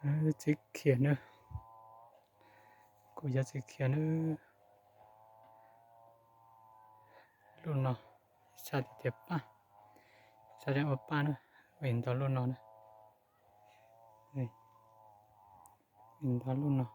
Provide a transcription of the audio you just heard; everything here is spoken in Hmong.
Txiv khiav na, kuv yog txiv khiav na. Lub no, xav tias paj, xav tias ua paj na, ua ntau lub no na, ua ntau lub no.